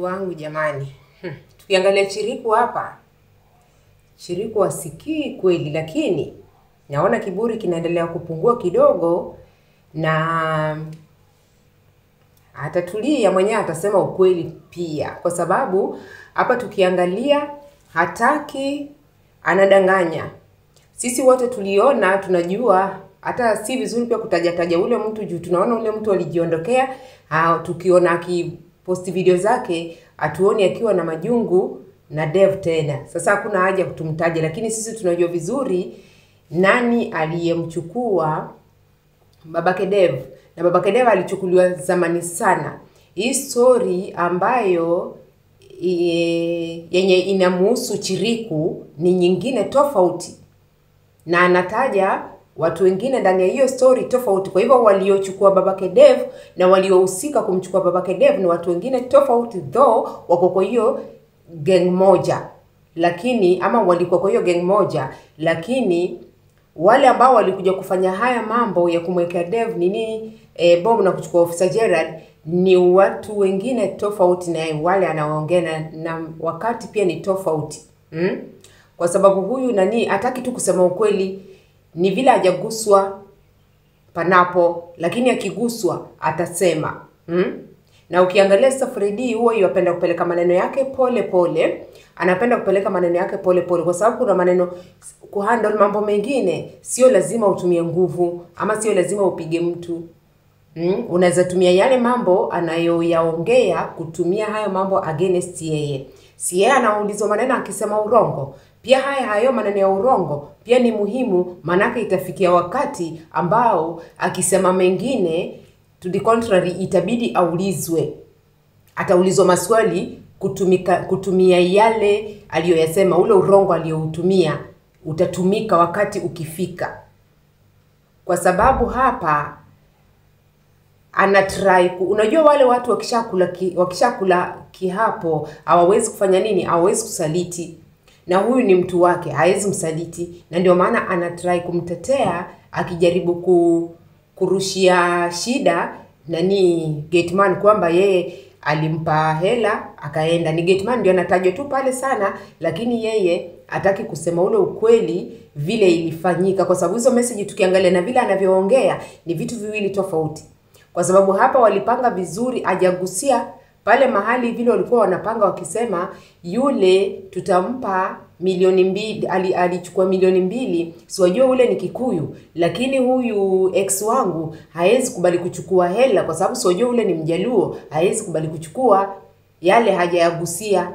Watu wangu jamani, tukiangalia Chiriku hapa, Chiriku asikii kweli, lakini naona kiburi kinaendelea kupungua kidogo, na atatulia mwenyewe, atasema ukweli pia, kwa sababu hapa tukiangalia hataki, anadanganya. Sisi wote tuliona, tunajua hata si vizuri pia kutajataja ule mtu juu tunaona ule mtu alijiondokea. Tukiona akiposti video zake hatuoni akiwa na majungu na Dev tena. Sasa hakuna haja kutumtaja, lakini sisi tunajua vizuri nani aliyemchukua babake Dev, na babake Dev alichukuliwa zamani sana. Hii story ambayo yenye inamuhusu Chiriku ni nyingine tofauti, na anataja watu wengine ndani ya hiyo story tofauti. Kwa hivyo waliochukua babake Dev na waliohusika kumchukua babake Dev ni watu wengine tofauti, though wako kwa hiyo gang moja, lakini ama walikuwa kwa hiyo gang moja, lakini wale ambao walikuja kufanya haya mambo ya kumwekea Dev nini bomu na kuchukua Officer Gerald ni watu wengine tofauti na wale anaoongea na wakati pia ni tofauti. Kwa sababu huyu nani hataki tu kusema ukweli, ni vile hajaguswa panapo, lakini akiguswa atasema. Na ukiangalia sasa Fredi huwa yupenda kupeleka maneno yake pole pole, anapenda kupeleka maneno yake pole pole, kwa sababu kuna maneno kuhandle mambo mengine sio lazima utumie nguvu ama sio lazima upige mtu. Unaweza tumia yale mambo anayoyaongea kutumia hayo mambo against yeye. Si yeye anaulizwa maneno akisema urongo. Pia hayo maneno ya urongo pia ni muhimu, manake itafikia wakati ambao akisema mengine to the contrary itabidi aulizwe. Ataulizwa maswali kutumia yale aliyoyasema, ule urongo aliyoutumia utatumika wakati ukifika. Kwa sababu hapa ana try unajua wale watu wakishakula kihapo hawawezi kufanya nini? Hawawezi kusaliti. Na huyu ni mtu wake, hawezi msaliti, na ndio maana ana try kumtetea akijaribu kurushia shida nani Gateman kwamba yeye alimpa hela akaenda. Ni Gateman ndio anatajwa tu pale sana, lakini yeye hataki kusema ule ukweli vile ilifanyika, kwa sababu hizo message tukiangalia na vile anavyoongea ni vitu viwili tofauti. Kwa sababu hapa walipanga vizuri, hajagusia pale mahali vile walikuwa wanapanga wakisema yule tutampa 2,000,000, alichukua 2,000,000, si wajua ule ni Kikuyu, lakini huyu ex wangu haezi kubali kuchukua hela kwa sababu si wajua ule ni Mjaluo, haezi kubali kuchukua yale, hajayagusia.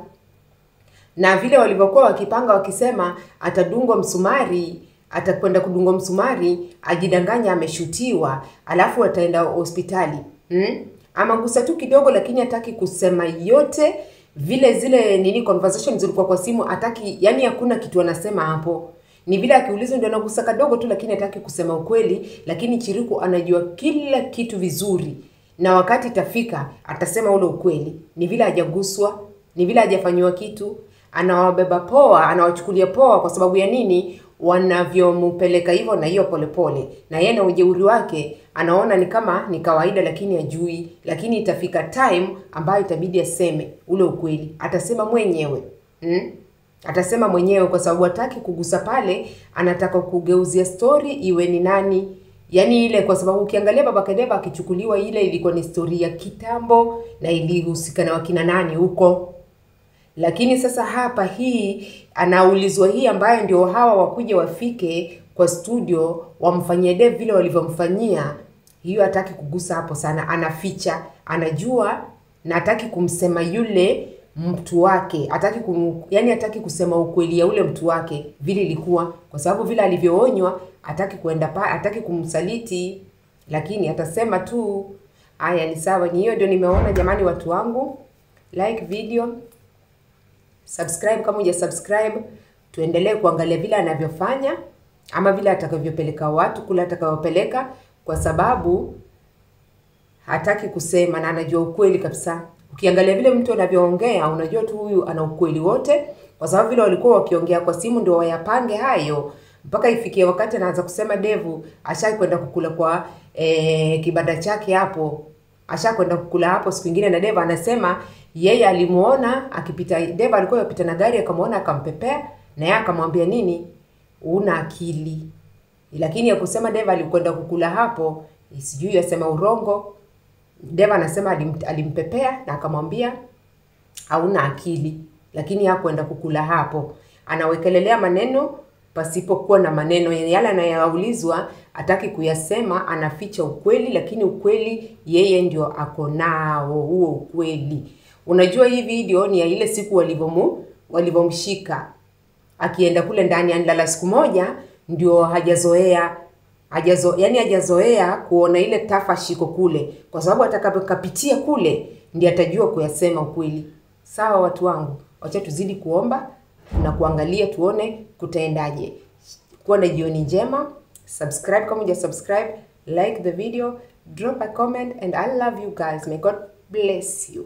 Na vile walivyokuwa wakipanga wakisema atadungwa msumari, atakwenda kudungwa msumari, ajidanganya ameshutiwa, alafu ataenda hospitali. Ama gusa tu kidogo, lakini hataki kusema yote vile zile nini conversations zilikuwa kwa simu, hataki, yani hakuna kitu anasema hapo. Ni vile akiulizwa ndio anagusa kadogo tu, lakini hataki kusema ukweli. Lakini Chiriku anajua kila kitu vizuri, na wakati itafika atasema ule ukweli. Ni vile hajaguswa, ni vile hajafanywa kitu, anawabeba poa, anawachukulia poa. Kwa sababu ya nini? Wanavyompeleka hivyo na hiyo polepole, na yeye na ujeuri wake anaona ni kama ni kawaida, lakini hajui. Lakini itafika time ambayo itabidi aseme ule ukweli, atasema mwenyewe. Atasema mwenyewe kwa sababu hataki kugusa pale, anataka kugeuzia story iwe ni nani, yani ile. Kwa sababu ukiangalia babake Dev akichukuliwa, ile ilikuwa ni story ya kitambo na ilihusika na wakina nani huko. Lakini sasa hapa hii anaulizwa hii ambayo ndio hawa wakuja wafike kwa studio wamfanyie Dev vile walivyomfanyia, hiyo hataki kugusa hapo sana, anaficha, anajua na hataki kumsema yule mtu wake, hataki yani hataki kusema ukweli ya ule mtu wake vile ilikuwa, kwa sababu vile alivyoonywa hataki kuenda pa, hataki kumsaliti, lakini atasema tu haya ni sawa. Ni hiyo ndio nimeona jamani, watu wangu, like video, subscribe kama huja subscribe, tuendelee kuangalia vile anavyofanya ama vile atakavyopeleka watu kule atakavyopeleka, kwa sababu hataki kusema na anajua ukweli kabisa. Ukiangalia vile mtu anavyoongea unajua tu huyu ana ukweli wote, kwa sababu vile walikuwa wakiongea kwa simu ndio wayapange hayo mpaka ifikie wakati anaanza kusema Devu ashai kwenda kukula kwa kibanda chake hapo. Ashakwenda kukula hapo siku nyingine, na Deva anasema yeye alimuona akipita. Deva alikuwa yapita na gari akamuona akampepea, na yeye akamwambia nini, una akili. Lakini ya kusema Deva alikwenda kukula hapo, sijui yasema urongo. Deva anasema alimpepea na akamwambia hauna akili, lakini hakwenda kukula hapo. Anawekelelea maneno pasipokuwa na maneno, yale anayoulizwa hataki kuyasema, anaficha ukweli, lakini ukweli yeye ndio ako nao huo ukweli. Unajua hii video ni ya ile siku walivomshika akienda kule ndani, anilala siku moja, ndio hajazoea yani hajazoea kuona ile tafashiko kule, kwa sababu atakapokapitia kule ndiye atajua kuyasema ukweli. Sawa watu wangu, wacha tuzidi kuomba na kuangalia tuone kutaendaje. Kuwa na jioni njema. Subscribe kama hujasubscribe, like the video, drop a comment, and I love you guys. May God bless you.